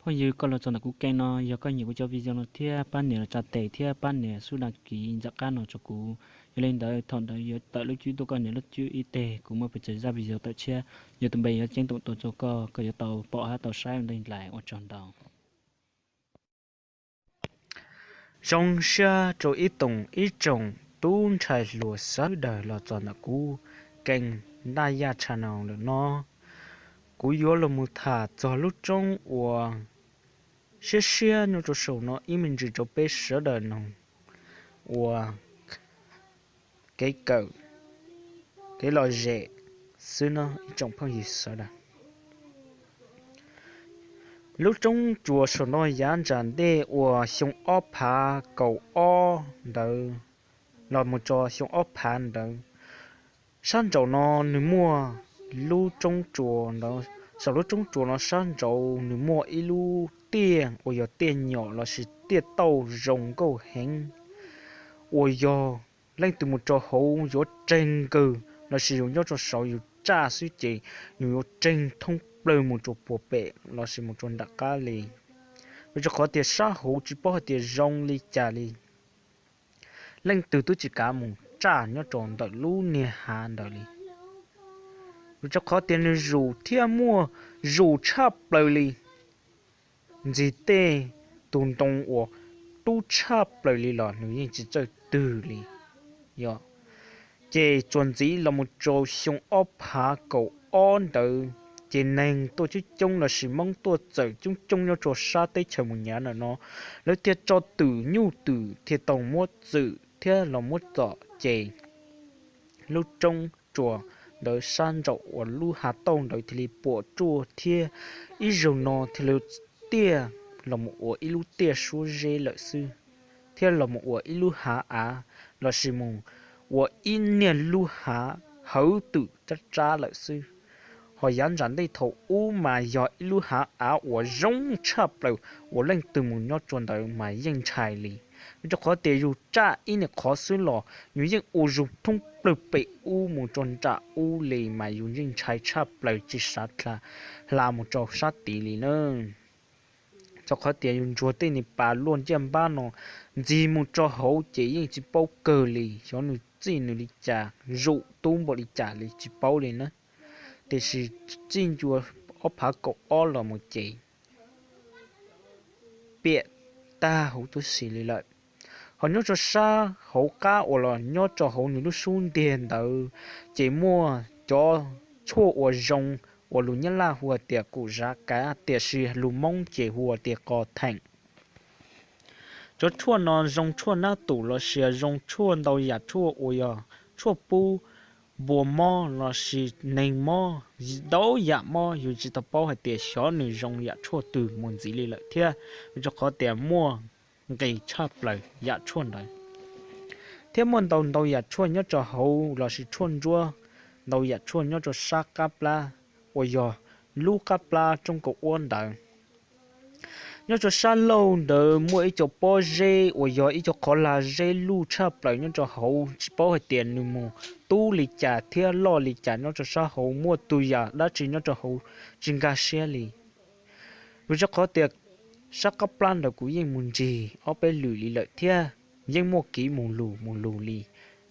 Phooj ywg, koj los txog ntawm kuv keej no, yog koj nyiam kuv cov video no thiab pab nias los tsa tes thiab pab nias xub đăng ký ntawm qab no rau kuv. Yog li ntawd thaum ntawd yuav tawm lub cwb tuaj koj nias lub cwb ib teg, kuv muaj pes tsawg zaj video tawm tshiab, yog tus npe yuav ceeb toom tuaj rau koj, koj yuav tau pom hab tau saib ua ntej nraim. Ua tsaug ntau. Zoo siab rau ib tsoom, ib tsoom tub ntxhais hluas sawv daws los txog ntawm kuv keej Naj Yaj channel lawm no. Kuv yuav los mus tham txog lub roob uas siab siab nyob rau saum no ib me ntsis rau peb sawv daws noog ua kev kawm, kev lom zem xwb no ib tsoom phooj ywg sawv daws. Lub roob tsuas saum no yav nram ntej uas xyoo ob phav kaum ob ntawd los mus txog xyoo ob phav ntawd, sab nraum no nws muaj lub roob tsuas ntawd, saum lub roob tsuas no sab nraud nws muaj ib lub tiaj uas yog tiaj nyom lossis tiaj tauj zoo nkauj heev, uas yog leej twg mus rau hauv yuav tseg nkawg lossis yus nyob rau saud yus tsaj xwb ces yus yuav tseg thoob plawg mus rau puag pem lossis mus rau nram qab li. Vim rau qhov tias sab hauv tsis paub hais tias zoo li cas li, leej twg twb tsis kav mus tsaj nyob rau ntawm lub niag hav ntawd li. Vim rau qhov tias nws zus thiab muaj zus tshaj plaws li, ntxig tej tus ntoo uas dub tshaj plaws li los nws yeej tsis txawj twg li. Yog, ces txuas ntxiv los mus rau xyoo ob phav kaum ob ntawd, ces neeg tuaj coob coob lossis Hmoob tuaj txawm coob coob nyob rau sab teb chaws Mus Nyav ntawm no, lawv thiaj tso twm nyuj twm thiaj tau muab txwm thiab los muab txom ces lub roob tsuas ntawd sab nraum uas lub hav tauj ntawd thiaj li puas tsuaj thiab ib zaug no thiaj li tiaj los mus ua ib lub tiaj suab zeb lawm xwb, thiab los mus ua ib lub hav av lossis mus ua ib niag lub hav hawv twm tsab tsab lawm xwb. Ho yav nram ntej thaum ub mas yog ib lub hav av uas zoo tshaj plaws uas leej twg mus nyob rau ntawd mas yeej ntshai li. Vim rau qhov tias yus tsaj ib niag qhov xwb los yus yeej ua zus thoob plawg pem ub mus rau nram ub li mas yus yeej ntshai tshaj plaws tsis xav hla mus rau sab tid li na. Rau qhov tias yus ntsuag tej niag pas luaj nciaj npab no ntxig mus rau hauv ces yeej tsis paub kawg li xyov nws txij nws li cas, zus tub npaum li cas li tsis paub li na. Tiam sis txij ncua ob phav kaum ob los mus ces piam tag huv tib si li lawm. Ho nyob rau sab hauv qab uas los nyob rau hauv nws lub xub ntiag ntawd ces muaj cov tshuaj uas zoo, uas lus Nyab Laj hu tias củ lá cá tiam sis lus Hmoob ces hu tias qos theem. Cov tshuaj no zoo tshuaj nab tus lossis zoo tshuaj ntau yam tshuaj uas yog tshuaj pub npua mob lossis neeg mob, ntau yam mob yus tsis tau paub hais tias xyov nws zoo yam tshuaj twg mus ntxiv li lawm thiab, vim rau qhov tias muaj nqis tshaj plaws yam tshuaj ntawd. Thiab muaj ntau ntau yam tshuaj nyob rau hauv lossis tshuaj ntsuab, ntau yam tshuaj nyob rau sab qab plab uas yog lub qab plab roob kaum ua ntawd. Nyob rau sab laug ntawd muaj ib co pob zeb uas yog ib co qhov lag zeb luj tshaj plaws nyob rau hauv, tsis paub hais tias nws mus tub li cas thiab loj li cas nyob rau sab hauv, muaj tus yam dab tsi nyob rau hauv tsis nkag siab li. Vim rau qhov tias sab qab plab ntawd kuv yeej mus ntsig ob peb lwm li lawm thiab yeej muaj kev mus lus mus lus li,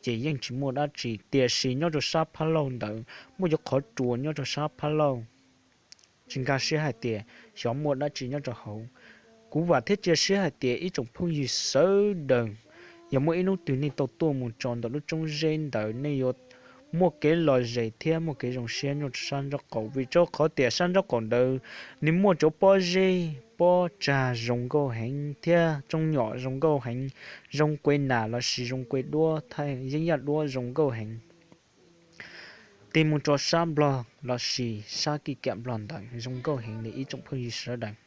ces yeej tsis muaj dab tsi. Tiam sis nyob rau sab phab laug ntawd muaj cov qhov tsua nyob rau sab phab laug, tsis nkag siab hais tias xyov muaj dab tsi nyob rau hauv. Kuv vam thiab cia siab hais tias ib tsoom phooj ywg sawv daws, yog muaj ib hnub twg nej tau tuaj mus txog ntawm lub roob zeb ntawd nej yuav muaj kev lom zem thiab muaj kev zoo siab nyob rau sab nraub qaum, vim rau qhov tias sab nraub qaum ntawd nws muaj cov pob zeb pob tsag zoo nkauj heev thiab roob nyom zoo nkauj heev, zoo kua nas lossis zoo kua duab, yeeb yaj duab zoo nkauj heev. Tig mus rau sab Nplog lossis sab kis kam Nplog ntawd zoo nkauj heev li ib tsoom phooj ywg sawv daws.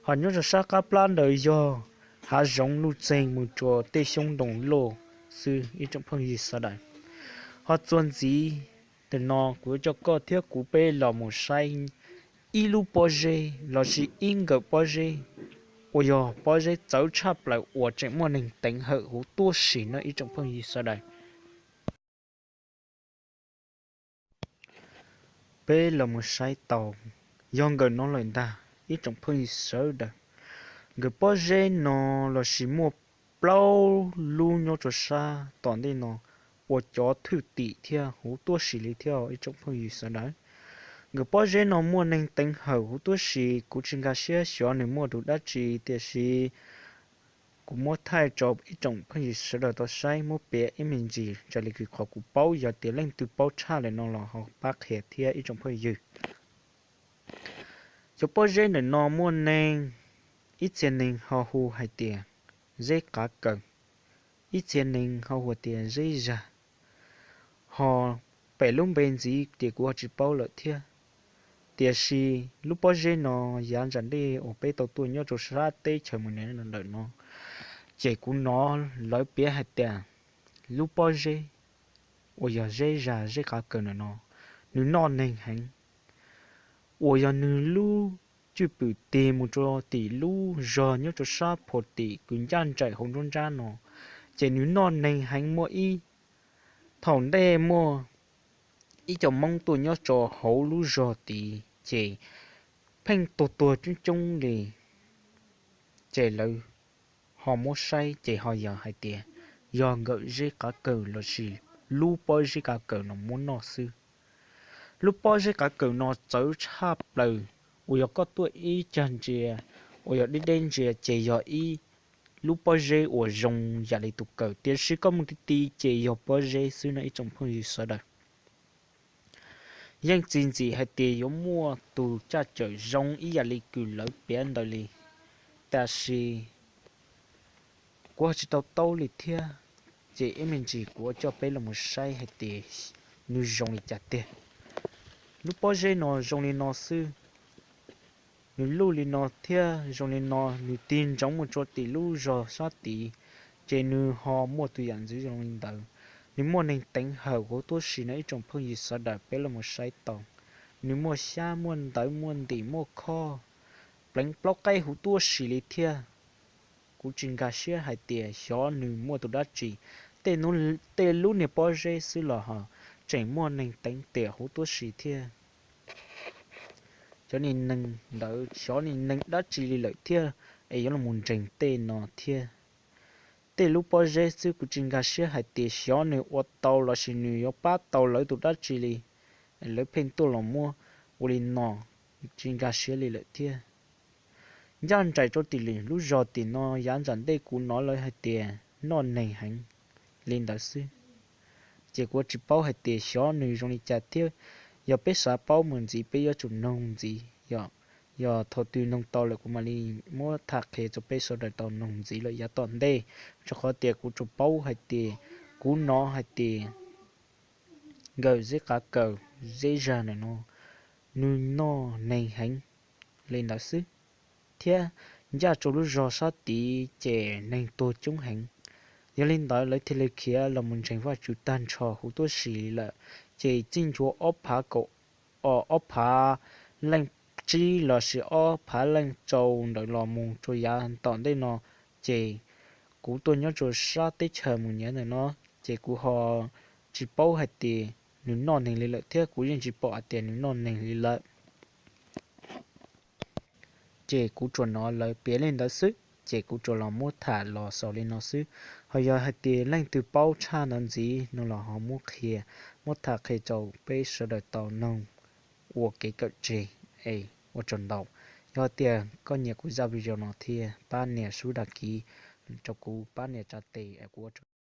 Ho nyob rau sab qab plab ntawd yog hav zoov luj txeeg mus rau tej xyoob ntoo loj xwb ib tsoom phooj ywg sawv daws. Ho txuas ntxiv ntawm no kuv yuav coj koj thiab kuv peb los mus saib ib lub pob zeb lossis ib nkawm pob zeb uas yog pob zeb txawv tshaj plaws uas tseem muaj neeg teev hawm huv tuab si no ib tsoom phooj ywg sawv daws. Peb los mus saib tau, yog nkawm no lawm ntag. ib tsoom phooj ywg sawv daws. Nkawd pob zeb no los sis muaj plaub lub nyob rau sab tom ntej no uas cov thwj tim thiab huv tuab si li thiab ib tsoom phooj ywg sawv daws. Nkawd pob zeb no muaj neeg teev hawm huv tuab si, kuv tsis nkag siab xyov nws muaj tus dab tsi, tiam sis kuv muab thaij rau ib tsoom phooj ywg sawv daws tau saib, muab piav ib me ntsis raws li qhov kuv paub, yog tias leej twg paub tshaj lawm no los ho pab qhia thiab ib tsoom phooj ywg. Cov pob zeb ntawm no muaj neeg, ib txhia neeg ho hu hais tias zeb qav kaws, ib txhia neeg ho hu tias zeb zag, ho pem lub npe ntxiv ces kuv ho tsis paub lawm thiab. Tiam sis lub pob zeb no yav ntsam ntej uas peb tau tuaj nyob rau sab teb chaws Mus Nias ntawm no, ces kuv hnov lawv piav hais tias lub pob zeb uas yog zeb zag zeb qav kaws ntawm no, nws noj neeg heev, uas yog nws lub cwj pwm tig mus rau tim lub zog nyob rau sab phuam tim kws ncaj nraim hauv nruab nrab no, ces nws noj neeg heev. Muaj ib thaum ntej muaj ib co Hmoob tuaj nyob rau hauv lub zog tid ces pheej tuag tuag coob coob li, ces lawv ho muab saib ces ho yog hais tias yog nkawm zeb qav kaws los sis lub pob zeb qav kaws no muab noj xwb. Lub pob zeb qav kaws no txawv tshaj plaws, uas yog koj tuaj ib cag ntsia, uas yog deb deb ntsia ces yog ib lub pob zeb uas zoo yam li tus kaws, tiam sis koj mus ti ti ces yog pob zeb xwb no ib tsoom phooj ywg sawv daws. Yeej txiv ntxim hais tias yuav muaj tus caj cawm zoo ib yam li kws lawv piav ntawd li, tab sis kuv ho tsis tau taub li thiab, ces ib me ntsis kuv coj peb los mus saib hais tias nws zoo li cas tiag. Lub pob zeb no zoo li no xwb, nws luj li no thiab zoo li no, nws tig ntsoov mus rau tim lub zog sab tid, ces nws ho muaj tus yam ntxwv zoo li ntawd. Nws muaj neeg teev hawm huv tuab si no ib tsoom phooj ywg sawv daws peb los mus saib tau. Nws muaj xyab muaj ntawv muaj ntim muaj khob, pleev plaub qaib huv tuab si li thiab. Kuv tsis nkag siab hais tias xyov nws muaj tus dab tsi, tej lub niag pob zeb xwb los ho tseem muaj neeg teev tiam huv tuab si thiab. Xyov neeg ntawd xyov neeg dab tsi li lawm thiab, es yuav los mus ntseeg tej no thiab. Tej lub pob zeb xwb kuv tsis nkag siab hais tias xyov nws ua tau los sis nws yuav pab tau lawv tus dab tsi li, lawv pheej tuaj los muab ua li no, tsis nkag siab li lawm thiab. Ncaj nraim rau tim lwm lub zog tim no yav ntsam ntej kuv hnov lawv hais tias noj neeg heev li ntawd xwb, ces kuv tsis paub hais tias xyov nws zoo li cas thiab. Yog peb xav paub mus ntxiv peb yuav tsum noog ntxiv, yog, yog thaum twg noog tau lawm kuv mam li muab tham qhia rau peb sawv daws tau noog ntxiv lawm yav tom ntej, rau qhov tias kuv tsuas paub hais tias, kuv hnov hais tias nkawm zeb qav kaws, zeb zag ntawm no, nws noj neeg heev li ntawd xwb, thiab ncaj rau lub zog sab tid ces neeg tuag coob heev. Yog li ntawd lawv thiaj li khiav los mus ntseeg Vajtswv tag nrho huv tuab si lawm, ces txij ntua ob phav kaum, ob phav leej tsib los sis ob phav leej rau ntawd los mus rau yav tom ntej no, ces kuv tuaj nyob rau sab teb chaws Mus Nias ntawm no, ces kuv ho tsis paub hais tias nws noj neeg li lawm thiab kuv yeej tsis pom hais tias nws noj neeg li lawm. Ces kuv tsuas hnov lawv piav li ntawd xwb, ces kuv tsuas los muab tham los xaus li no xwb. Ho yog hais tias leej twg paub tshaj ntawd ntxiv no los ho muab qhia, muab tham qhia rau peb sawv daws tau noog ua kev kawm tseg. Es ua tsaug ntau. Yog tias koj nyiam kuv zaj video no thiab pab nias sub dag kiv rau kuv, pab nias tsa tes es kuv ua tsaug.